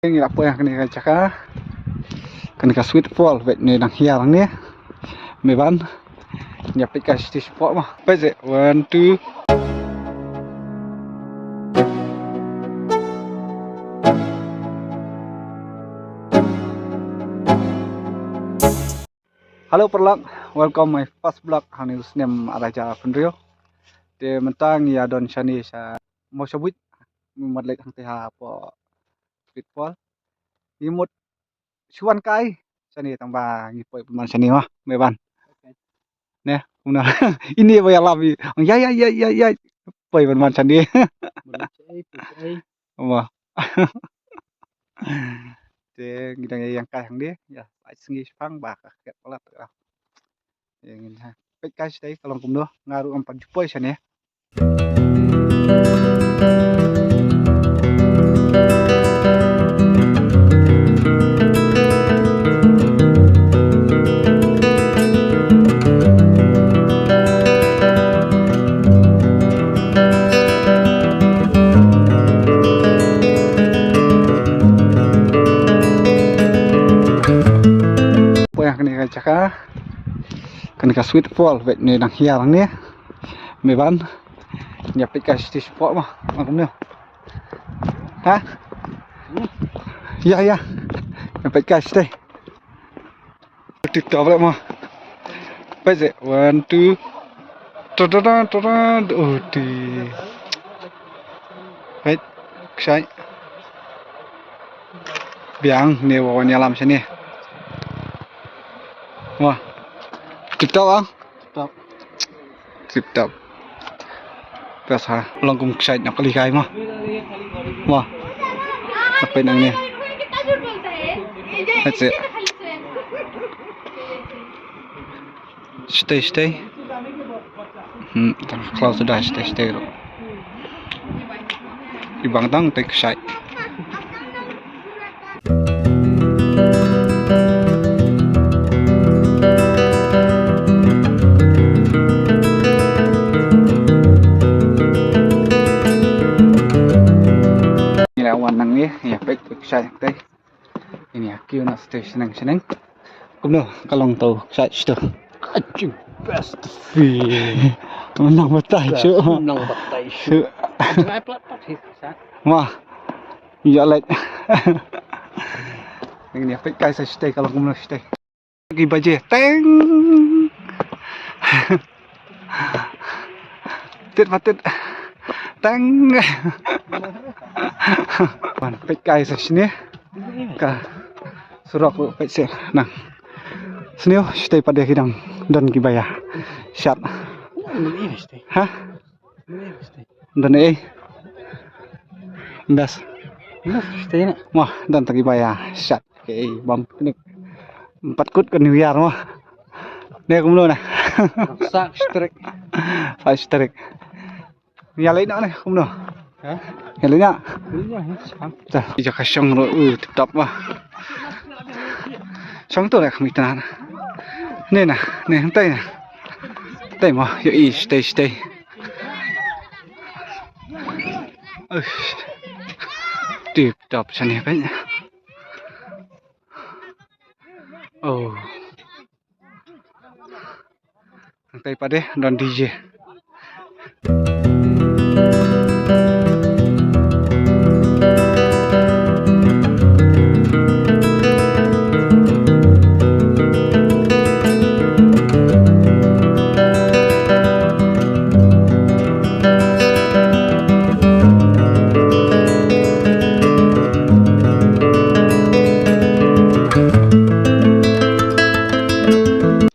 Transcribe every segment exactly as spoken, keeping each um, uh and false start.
Ngi la poi ha kane ka jaka, kane ka Sweet Fall, peit ne dang hiar hangne. Me ban, ngi ïa peit kai shatei shapoh ma. Peit seh, one, two. Hello paralok, welcome my first vlog hangne u snem ar hajar arphew hynriew. Te mynta ngi ïa don shane sha Mawshabuit, ngi mad leit hangtei hapoh Sweet Fall. Ngi mut shu wan kai shane tang ba ngi poi pynban shane ma, me ban. Ne, kumno. Ine ba ïalam i. Ïa, ïa, ïa, ïa, ïa. Poi pynban shane. Ba. Te ngi dang ïa ïeng kai hangne, ïa, ai sngi shipang ba ka khet palat ka. Ïa ngin ha. Peit kai shatei ka long kumno, nga ruh ngam pat ju poi shane. Poi ha kane ka jaka, kane ka Sweet Fall, peit ne dang hiar hangne. Me ban, ngi ïa peit kai shatei shapoh ma, ma kumno. Ha? Ïa, ïa. Ngi ïa peit kai shatei. Tip top leh mo. Peit seh, one, two. Ta ta ta ta ta. Oh, ti. Peit, kshaid. Biang ne, wa wan ïalam shane. Wah. Tip top ah. Tip top. Tip top. Best ha. Long kum kshaid nyok kali kai mo. Mo. Tapi nang ni. That's it. Shatei, shatei. Hmm, tang khlaw suda shatei, shatei ruh. I bang tang tei kshaid. Ngi la wan nangne, ïa peit kshaid tei. Ini aki una shatei shaneng shaneng. Kumno ka long tau kshaid shatei. Kaching best fi. Menang batai shu. Menang batai shu. Ngai plat pat hi sa. Wah. Ïa leh. Ini ïa peit kai sa shatei ka long kumno shatei. Ki baje teng. Tit patit. Teng. Wan peit kai sa shane. Ka surok ruh peit seh nang. Sniew shatei pat de ki dang don kiba ïa shat. Ha? Don ei. Best. Best shatei na. Wah, don ta kiba ïa shat. Okay, bam picnic. Pat kut ka New Year mo. Ne kumno na. Sa strik. Sa strik. Ïa leh na ne kumno. Ha? Ïa leh na. Ïa leh na. Ta. Ïa ka shong ruh, uh, tip top mo. Shong to ne kami tana. Ne na, ne hangtai na. Tai mo, ïa i shatei shatei. Uish. Tip top shane kan. Oh. Hangtai pat de don D J.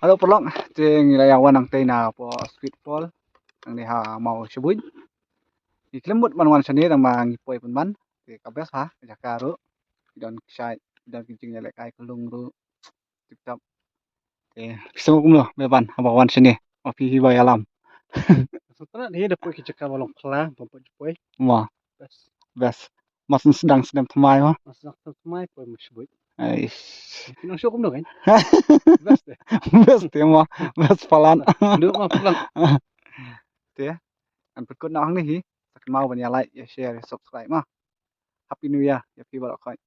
Hello paralok, te ngi la ïa wan nangtai na poh Sweet Fall, nangne ha Mawshabuit. Ngi khlem mut ban wan shane tang ba ngi poi pynban. Te ka best ha ka jaka ruh. Ki don kshaid, ki don ki jingïalehkai ka lung ruh. Tip top. Te phi sngewbha kumno me ban haba wan shane? Ba phi hi ba ïalam. Sngewtynnat hi da poi ki jaka ba long khla, ba poi poi. Mo. Best. Best. Mas sdang sdang thymmai mo. Mas sdang thymmai poi Mawshabuit. Ais. Phi nang shu kumno kan? Best te. Best te mo. Best palat. Duk mo palat. Te. Ngan pynkut noh hangne hi. Sa kynmaw ban ïa like, ïa share, ïa subscribe mo. Happy New Year ïa phi baroh khoit.